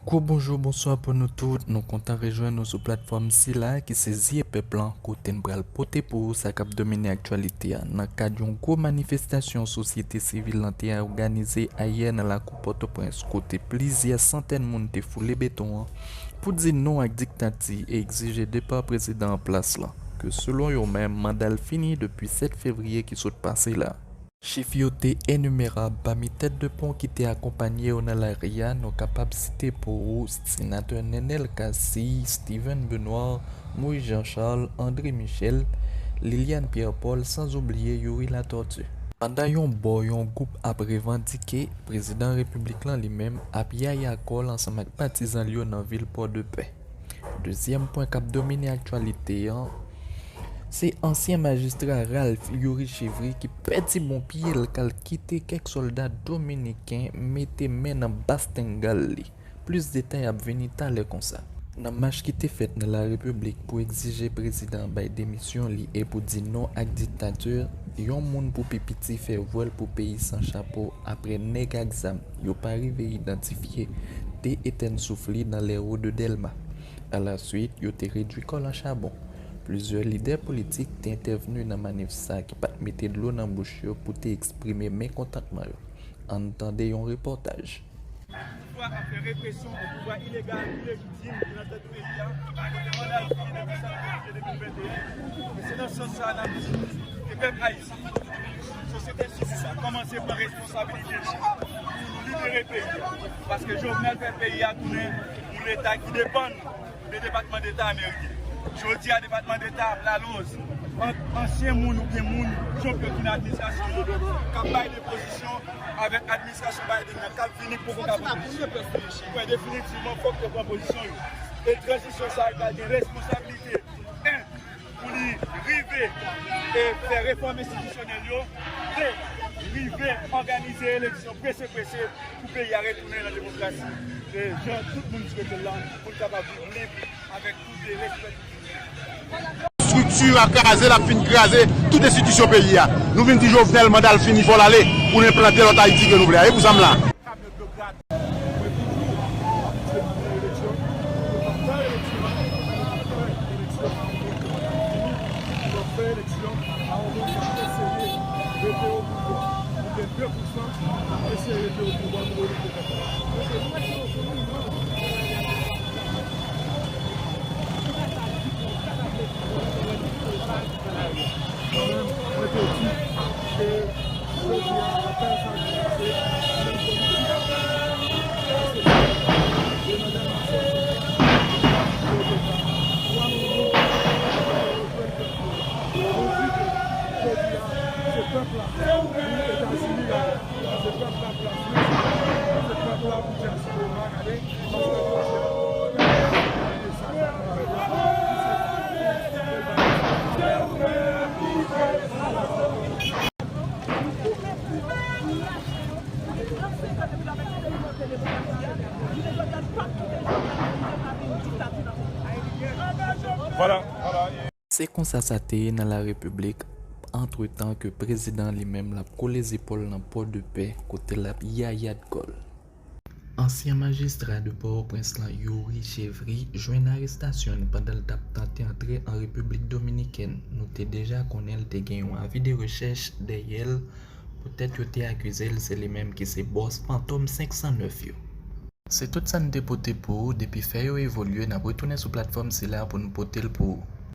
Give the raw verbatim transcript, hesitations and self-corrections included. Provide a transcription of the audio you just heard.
Gwo bonjou, bonswa pou nou tout. Nou kontan rejwenn nou sou platfòm sila ki se Zye Pèp lan, kote n pral pote pou ou sa k ap domine aktyalite a. Nan kad yon gwo manifestasyon sosyete sivil lan te òganize ayè nan lakou Pòtoprens, kote plizyè santèn moun te foule beton an pou di non ak diktati e egzije depa prezidan an plas lan, ke selon yo menm, manda l fini depi sèt fevriye ki sot pase la. Chif yo te enimerab. Pami tèt de pon ki te akonpanye yo nan lari a, nou kapab site pou ou Senatè Nenel Cassy, Steven Benoît, Moïse Jean Charles, André Michel, Liliane Pierre Paul, sanzoubliye Youri Latortue. Pandan yon bò, yon gwoup ap revandike, prezidan repiblik lan li menm ap yaya kò l ansanm ak patizan l yo nan vil Pòdepè. Dezyèm pwen k ap domine aktyalite an, se ansyen majistra Ralph Youri Chevry ki pèdi bon pye l k al kite kèk sòlda dominiken mete men nan basteng li. Plis detay ap vini talè konsa. Nan mach ki te fèt nan Larepiblik pou egzije prezidan an bay demisyon li e pou di non ak diktati, yon moun pou pi piti fè vwèl pou peyi san chapo apre nèg ak zam yo pa rive idantifye te etèn souf li nan lè wo de Dèlma. Alaswit, yo te redwi kò l an chabon. Plizyè lidè politik te entèvni nan manif sa ki pa t mete dlo nan bouch yo pou te eksprime mekontantman yo. Ann tande yon repòtaj. Pouvwa ap fè represyon, yon pouvwa ilegal, ilejitim, ki nan tèt peyi a. Manda l fini depi sèt fevriye de mil venteyen. E se nan sans sa a n ap di ke pèp ayisyen, sosyete sivil la, kòmanse pran responsabilite li pou nou libere peyi a. Paske Jovenel fè peyi a tounen yon leta ki depann de Depatman Deta ameriken. Jodi a, Depatman Deta ap laloz ant ansyen moun oubyen moun, jan yo tounen administrasyon yo, k ap bay depozisyon avèk administrasyon Biden nan k ap vini k poko ka pran pozisyon. Mwen kwè definitivman fòk yo pran pozisyon yo. E tranzisyon sa a, li pral gen responsablite, en, pou li rive e fè refòm enstitisyonèl yo, de, rive òganize eleksyon prese prese pou peyi a retounen nan demokrasi, e jan tout moun swete l la, pou l kapab viv lib avèk tout respè. Estrikti a kraze, l ap fin kraze tout enstitisyon peyi a. Nou vin di Jovenel, manda l fini, fò l ale, pou n enplante lòt Ayiti ke nou vle a. E pou sa m la. Vwala. Se konsa sa te ye nan Larepiblik, antretan ke prezidan an li menm l ap kole zepòl nan Pòdepè, kote l ap yayad kò l. Ansyen majistra de Pòtoprens lan, Youri Chevry, jwenn arestasyon n pandan l t ap tante antre an Repiblik Dominikèn. Nou te deja konnen l te gen yon avi de rechèch dèyè l, poutèt yo te akize l se li menm ki se bòs Fantom senk san nèf yo. Se tout sa n te pote pou ou depi fè yo evolye, n ap retounen sou platfòm sila pou nou pote l pou ou.